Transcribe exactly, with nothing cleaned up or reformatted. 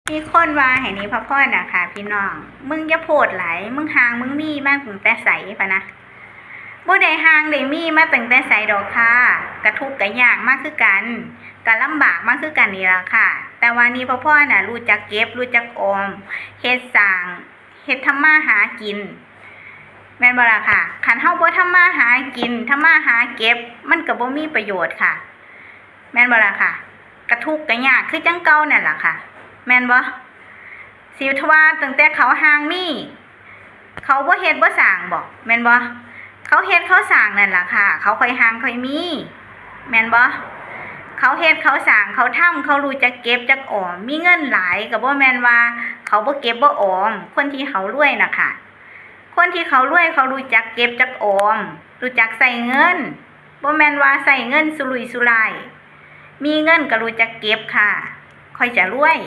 มีคนว่าให้นิพาพรน่ะค่ะพี่น้อง มึงอย่าโพสต์หลาย มึงห่างมึงมีมาตั้งแต่ไสพะนะ บ่ได้ห่างได้มีมาตั้งแต่ไสดอกค่ะ กะทุกข์กะยากมาคือกัน กะลำบากมาคือกันนี่ล่ะค่ะ แต่ว่านิพาพรน่ะรู้จักเก็บ รู้จักออม เฮ็ดสร้าง เฮ็ดทำมาหากิน แม่นบ่ล่ะค่ะ คันเฮาบ่ทำมาหากิน ทำมาหาเก็บ มันกะบ่มีประโยชน์ค่ะ แม่นบ่ล่ะค่ะ กะทุกข์กะยากคือจั่งเก่านั่นล่ะค่ะ แม่นบ่ สิว่าตั้งแต่เขาห่างมี เขาบ่เฮ็ดบ่สร้างบ่ แม่นบ่ เขาเฮ็ดเขาสร้างนั่นล่ะค่ะ เขาค่อยห่างค่อยมี แม่นบ่ เขาเฮ็ดเขาสร้าง เขาทำ เขารู้จักเก็บจักออม มีเงินหลายกะบ่แม่นว่าเขาบ่เก็บบ่ออม คนที่เขารวยน่ะค่ะ คนที่เขารวยเขารู้จักเก็บจักออม รู้จักใช้เงิน บ่แม่นว่าใช้เงินสุรุ่ยสุร่าย มีเงินกะรู้จักเก็บค่ะ ค่อยจะรวย